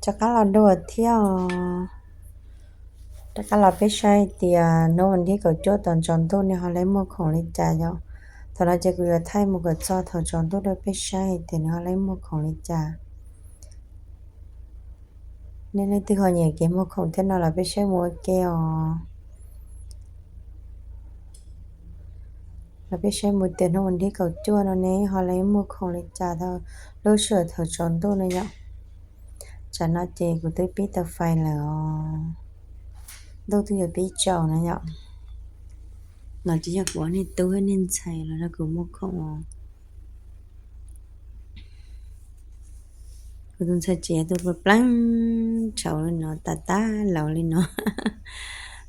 Rov qab los dua thiab os. Rov qab los peb saib tias hnub vas thib kaum cuaj tau tsaus ntuj nej ho lawv muaj khoom li cas yom. Thaum no ces kuv yuav thaij mus kom txog thaum tsaus ntuj rau peb saib hais tias nws ho lawv muaj khoom li cas. Nej leej twg ho nyiam kev muag khoom thiab no los peb saib mus ua ke os. Los peb saib mus tias hnub vas thib kaum cuaj no ne ho lawv muag khoom li cas thaum lub sij hawm thaum tsaus ntuj no yom. Tsam no ces kuv twb pib tau fais lawm os. Ntuj twb yuav pib tsaus no yom. No ces yog kuv ob niag tub thiab niag ntxhais los nrog kuv muag khoom os. Kuv tus ntxhais ces yog tus pla plaeb tshauv li no, tas tas laus li no.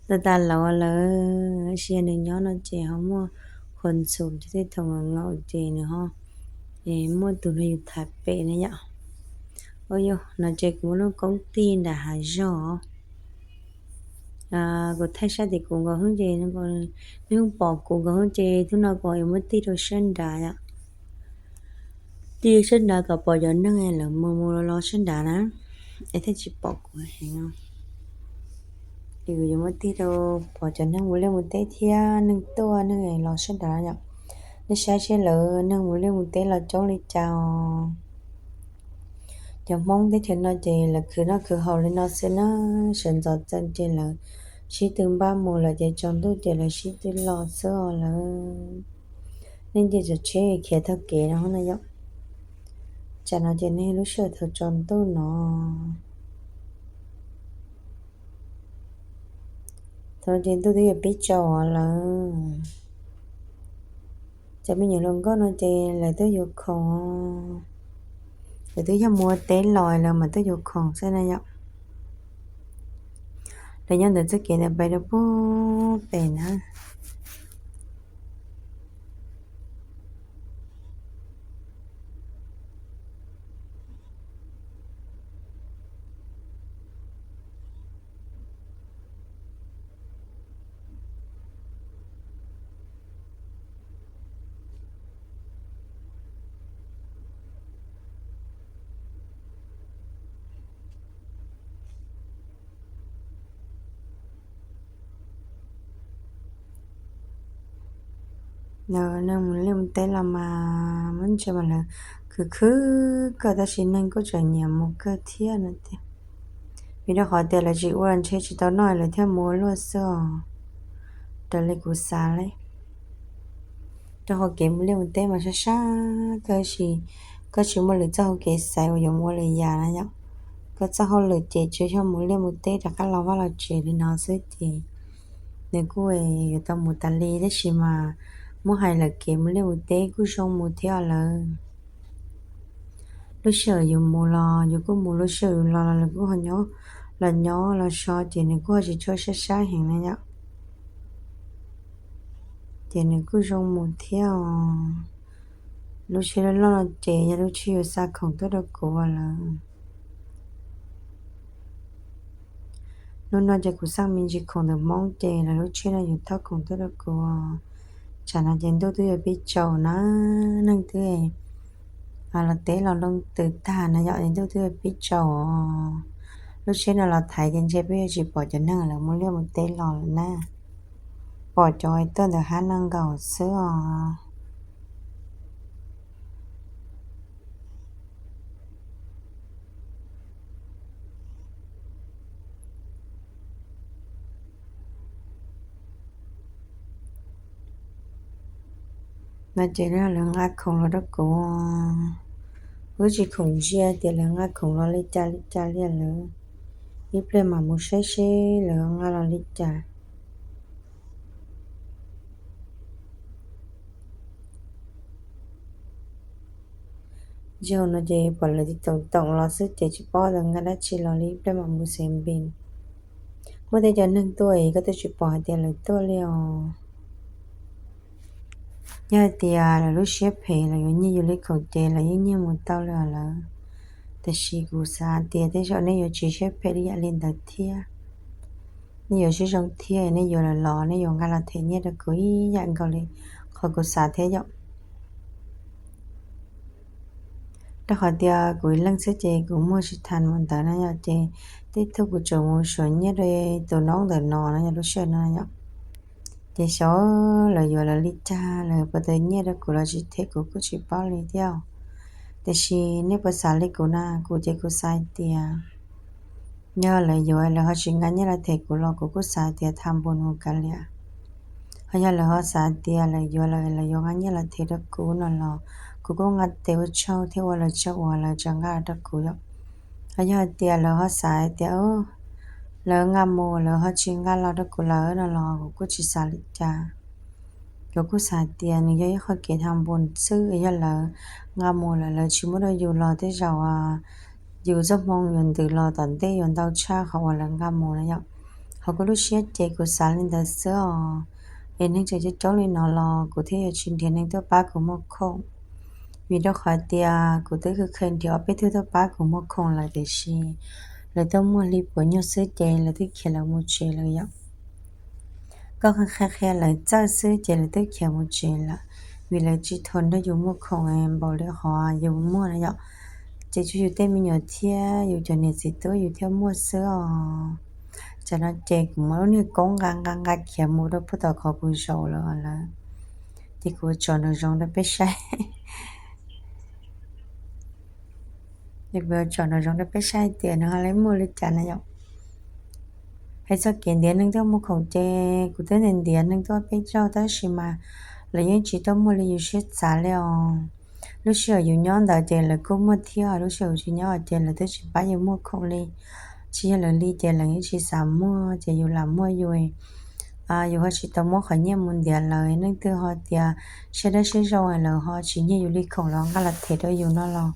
Tas tas laus lawm, tab sis yog nws nyob no ces ho muaj qhuas ntxhum ces tej thaum ngaum ces nws ho muaj tus nrog yus tham pem na yom. Ua yog no ces kuv muaj lub koob tij nram hav zog. Kuv thaij saib tias kuv nkaus hwb ces nws pom kuv nkaus hwb ces hnub no kuv yuav muab tig rau sab nrad yom. Tig sab nrad kom pom cov neeg lawv mus mus los los sab nrad na, es thiaj tsis pom kuv heev. Es kuv yuav muab tig rau pom cov neeg mus liaj mus teb thiab neeg tuaj neeg los sab nrad yom. Nej saib seb lawv neeg mus liaj mus teb los coob li cas os. Cov Hmoob teb chaws no ces lawv khwv noj khwv haus li no xwb na, sawv ntxov txees ces lawv sib tw npaj mus lawm ces tsaus ntuj ces lawv sib tw los xwb os lawv. Nej ntsia cov tsheb khiav taug kev no na yom. Tsam no ces nej lub sij hawm thaum tsaus ntuj no. Thaum no ces ntuj twb yuav pib tsaus lawm. Cov me nyuam hluas nkauj no ces lawv twb yuav khoom, lawv twb yog mus ua teb los lawv mam tuaj yuav khoom xwb na yom. Lawv nyob ntawm txoj kev ntawd pais rau pub pem na. Neeg mus liaj mus teb los mas muab ntsia mas lawv khwv khwv kawg tab sis neeg kuj tseem nyiam mus kawg thiab no tiag. Vim rau qhov tias lawv tsis ua los ntshe tsis tau noj lawv thiaj mus ua luaj xwb os. Raws li kuv xav li, rau qhov kev mus liaj mus teb mas sab sab kawg sis koj tsis muaj lwm txoj hau kev xaiv uas yuav mus ua lwm yam na yom. Koj txoj hauj lwm ces tsuas yog mus liaj mus teb rov qab los vaj los tsev li no xwb ces nws kuj yuav tau mus tas li tab sis mas muab hais lawm kev mus liaj mus teb kuj zoo mus thiab lawm. Lub sij hawm yus mus los yus kuj mus, lub sij hawm yus los los lawv kuj ho nyob, los nyob los so ces nws kuj ho tsis tshua sab sab heev na yom. Ces nws kuj zoo mus thiab os. Lub tsheb loj loj no ces yog lub tsheb yus xa khoom tuaj rau kuv lawm. Hnub no ces kuv xaj me ntsis khoom ntawm Hmoob ces lawv lub tsheb no yuav thauj khoom tuaj rau kuv. Tsam no ces ntuj twb yuav pib tsaus na, neeg twb los teb los loo twm tag na yom, ntuj twb yuav pib tsaus os. Lub tsheb no los thaiv ces ntshe peb yuav tsis pom cov neeg lawv mus liaj mus teb los lawm na, pom cov tuaj ntawm hab no nkaus xwb os. No ces lawv nqa khoom los rau kuv, kuv tsis khoom ntsia tias lawv nqa khoom los li cas li cas li lawm. Ib pliag mam mus saib seb lawv nqa los li cas. Zaum no ces pom lawv tiv toom toom los xwb ces tsis paub lawv nqa dab tsi los li, ib pliag mam mus xev npis. Muaj tej cov neeg tuaj es koj twb tsis pom hais tias lawv tuaj li os. Yog hais tias lawv lub siab phem lawv yuav nyiag yus li khoom ces lawv yeej nyiag mus tau li os lawm. Tiam sis kuv xav tias tej zaum nej yuav tsis siab phem li yam li ntawd thiab. Nej yuav siab zoo thiab, nej yuav lawv los nej yuav nqa los them nyiaj rau kuv ib yam nkaus li qhov kuv xav thiab yom. Rau qhov tias kuv ib leeg xwb ces kuv muag tsis tau mus ntawd na yom, ces tej tug kuv tseem mus xyuas nyiaj rau tus noob ntawm no na yom, lub sij hawm no yom. Ces xyov lawv yuav lawv li cas, lawv puas them nyiaj rau kuv los tsis them kuv kuj tsis paub li thiab. Tiam sis nej puas xav li kuv na? Kuv ces kuv xav hais tias yog lawv yuav lawv ho tsis nqa nyiaj los them kuv los kuv kuj xav tias tham npus mus kav liam. Ho yog lawv ho xav tias lawv yuav lawv, lawv yuav nqa nyiaj los them rau kuv no los kuv kuj nqa tes ua tsaug thiab ua lawv tsaug uas lawv tseem nqa los rau kuv yom. Ho yog hais tias lawv ho xav hais tias lawv nqa mus lawv ho tsis nqa los rau kuv lawm no los kuv kuj tsis xav li cas. Kuv kuj xav hais tias nws yog ib qho kev tham npus xwb, yog lawv nqa mus lawm lawv tsis muab rau yus los tej zaum yus txoj hmoo yuav ntws los tom ntej yuav ntau tshaj qhov uas lawv nqa mus na yom. Ho kuv lub siab ces kuv xav li ntawd xwb os. Es neeg tseem coob coob li no los kuv thiaj yuav tsis nrhiav neeg tuaj pab kuv muag khoom. Vim rau qhov tias kuv twb kheev nrhiav ob peb tug tuaj pab kuv muag khoom lawm tiam sis lawv tuaj muag li puav nyuag xwb ces lawv twb khiav lawv mus tsev lawm yom. Koj qhia qhia lawv txawj xwb ces lawv twb khiav mus tsev lawm, vim lawv tsis thuam nrog yus muag khoom npaum li qhov yus muag na yom. Ces tsuas yus tej me nyuam thiab yus cov niam txiv tub yus thiaj muaj xwb os. Tam no ces kuv muab lub niag koob nqa nqa nqa khiav mus rau puag tom qhov kuv zaum lawm lawm. Ces kuv tsom nraum zoov rau peb saib. Kuv tsom nraum zoov rau peb saib tias nws ho lawv muag li cas na yom. Hais txog kev ntiav neeg tuaj muag khoom ces kuv twb ntiav neeg tuaj peb zaug tab sis mas lawv yeej tsis tuaj muag li yus siab xav li os. Lub sij hawm yus nyob ntawd ces lawv kuj muag thiab, lub sij hawm yus tsis nyob ces lawv twb tsis pab yus muag khoom li. Tsis yog lawv li ces lawv yeej tsis xav muag ces yus lam muag yus. Yus ho tsis tau muab qhov nyiaj mus ntiav lawv, leej twg ho tias siab dawb siab zoo lawv ho tsis nyiag yus li khoom los nqa los them rau yus no los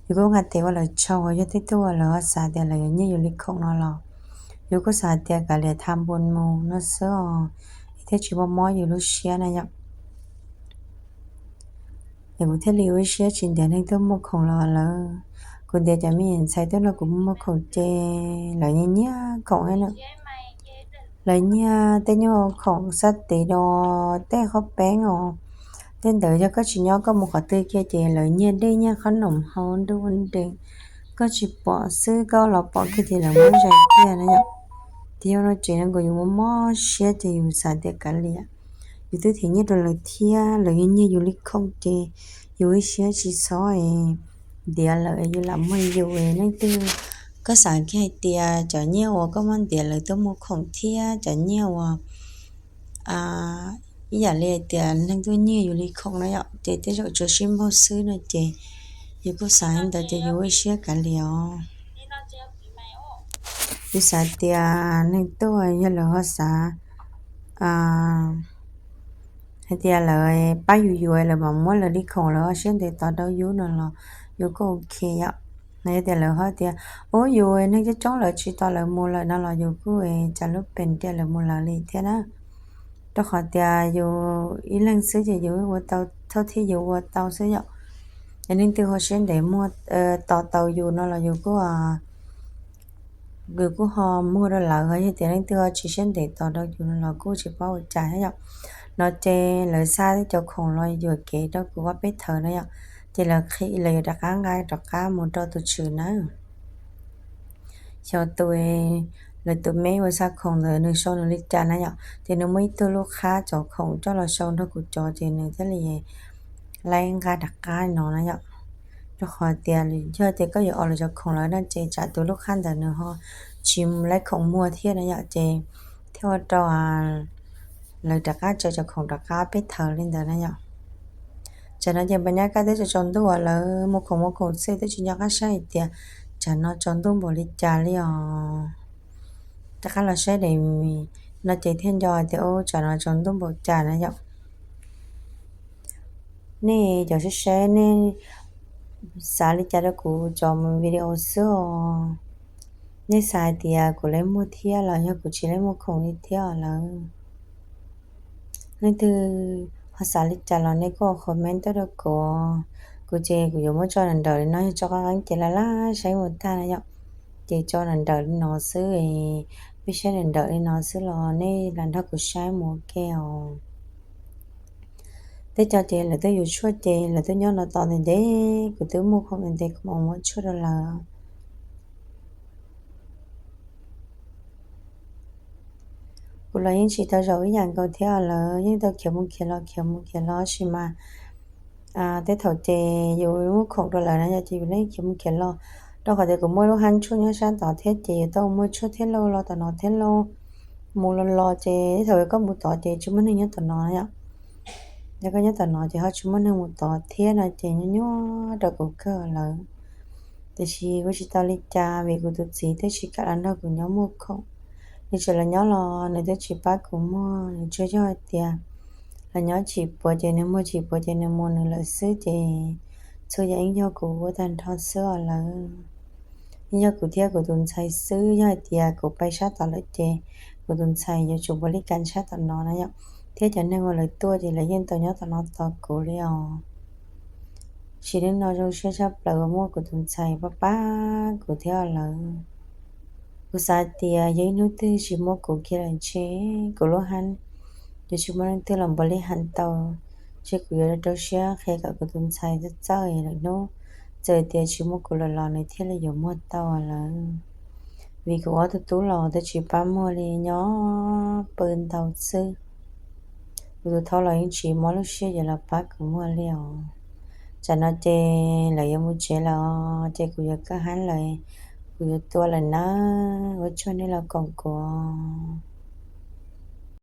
yus kuj nqa tes ua lawv tsaug. Yog tej tug lawv ho xav tias lawv yuav nyiag yus li khoom no los yus kuj xav tias kav liam tham npus mus no xwb os, es thiaj tsis mob mob yus lub siab na yom. Es kuv thiaj li ua siab tsis ntiav neeg tuaj muag khoom los lawm. Kuv ntiav cov me nyuam ntxhais tuaj nrog kuv muag khoom ces lawv nyiag nyiag khoom na. Lawv nyiag tej nyuag khoom xab tiv los tej qhob peeb os, tej ntawd yog koj tsis nyob koj mus qhov twg kiag ces lawv nyiag dej nyiag qhob noom hau nruj nrees, koj tsis pom xwb koj los pom kiag ces lawv muab zais kiag na yom. Ces yog no ces zoo nkaus yus mob mob siab ces yus xav tias kav liam, yus twb them nyiaj rau lawv thiab lawv yeej nyiag yus li khoom ces yus ib siab tsis txhob ntiav lawm, yus lam muag yus. Leej twg, koj xav kiag hais tias cov nyiaj uas koj muab ntiav lawv tuaj muag khoom thiab cov nyiaj uas ib yam li hais tias neeg tuaj nyiag yus li khoom na yom, ces tej zaum tsuas sib npaug xwb no ces yus kuj xav li ntawd ces yus ua ib siab kav liam os. Yus xav tias neeg tuaj yog lawv ho xav hais tias lawv pab yus yuav lawv mam muab lawv li khoom lawv ho siab ntev tos rau yus no los yus kuj ok yom. No yog tias lawv ho tias ub yus neeg coob coob lawv tsis tos lawv mus lawm no los yus kuj tsa lub pes tias lawv mus lawv li thiab na. Rau qhov tias yus ib leeg xwb ces yus ua tau thaum thib yus ua tau xwb yom. Es leej twg ho siab ntev muag tos tau yus no los yus kuj yus kuj ho muag rau lawv, ho yog tias leej twg ho tsis siab ntev tos rau yus no los kuj tsis paub ua cas thiab yom. No ces lawv xa tej cov khoom los yuam kev rau kuv ob peb thawv na yom, ces lawv qhia lawv yuav rov qab nqa rov qab mus rau tus tswv na. Xyov tus, lawv tus me uas xa khoom ntawd nws sau nws li cas na yom, ces nws muaj ib tug lub qhab cov khoom coj los sau nrog kuv cov ces nws thiaj li laib nqa rov qab no na yom. Rau qhov tias yog tias koj yuav ua lawv cov khoom lawm no ces tsam tus lub qhab ntawd nws ho tsis laib khoom muag thiab na yom, ces thiaj ua rau lawv rov qab tsa cov khoom rov qab peb thawv li ntawd na yom. Tsam no ces npaj nyab kaj twb tsaus ntuj lawm, muag khoom muag khoom xwb twb tsis nco qab saib hais tias tsam no tsaus ntuj npaum li cas li os. Rov qab los saib daim no ces thiaj nco tias ub tsam no tsaus ntuj npaum cas na yom. Nej cov saib saib nej xav li cas rau kuv cov video xwb os. Nej xav hais tias kuv laib muag thiab los yog kuv tsis laib muag khoom li thiab lawm? Leej twg ho xav li cas los nej kuj comment tuaj rau kuv. Kuv ces kuv yuav muab tso nrawm nrawm li no, yog tso qeeb qeeb ces laj laj saib mus tag na yom. Ces tso nrawm nrawm li no xwb, peb saib nrawm nrawm li no xwb los nej lam nrog kuv saib mus ua ke os. Tej co ces lawv twb yuav tshuaj ces lawv twb nyob no tos ntev ntev, kuv twb muaj khoom ntev ntev kuv mam muab tshuaj rau lawv. Kuv los yeej tsis tau zaum ib yam nkaus thiab os, lawv yeej tau khiav mus khiav los khiav mus khiav los tab sis mas tej thaum ces yus muab khoom rau lawv na yom, ces yus yeej khiav mus khiav los. Rau qhov tias kuv muaj lub hab tshuaj nyob sab tod thiab ces yus tau muaj tshuaj thiab lauj, los tom no thiab lauj, mus los los ces tej thaum koj mus tod ces tsis muaj neeg nyob tom no yom. Yog koj nyob tom no ces ho tsis muaj neeg mus tod thiab no ces nyuaj nyuaj rau kuv kawg lawm. Tiam sis kuv tsis tau li cas vim kuv tus txiv twb tsis kam los nrog kuv nyob muag khoom. Nws tseem los nyob los nws twb tsis pab kuv muag, nws tsuas yog hais tias los nyob tsis puas ces nws muag, tsis puas ces nws mus nws lawm xwb ces txhua yam yeej yog kuv ua tag nrho xwb os lawv. Yeej yog kuv thiab kuv tus ntxhais xwb, yog hais tias kuv pais sab tom lawm ces kuv tus ntxhais yuav tsum npaum li cas sab tom no na yom. Thiab cov neeg uas lawv tuaj ces lawv yeej tau nyob tom no tos kuv li os. Sim neej no zoo siab tshaj plaws uas muaj kuv tus ntxhais pab pab kuv thiab os lawv. Kuv xav hais tias yog ib hnub twg tsis muaj kuv kiag lawm ntshe kuv lub hab yuav tsis muaj leej twg los npaum li hab tau. Ntshe kuv yuav rau siab qhia kom kuv tus ntxhais txawj txawj lwm hnub, txawm tias tsis muaj kuv lawm los nws thiaj li yuav muag tau lawm. Vim kuv ob tug tub los twb tsis pab muag li, nyob pw ntau xwb. Kuv tus thaub los yeej tsis mob lub siab yuav los pab kuv muag li os. Tsam no ces lawv yuav mus tsev lawm os, ces kuv yuav kaj hab lawm, kuv yuav tuaj lawm nawb, ua tsaug nej los koom kuv os.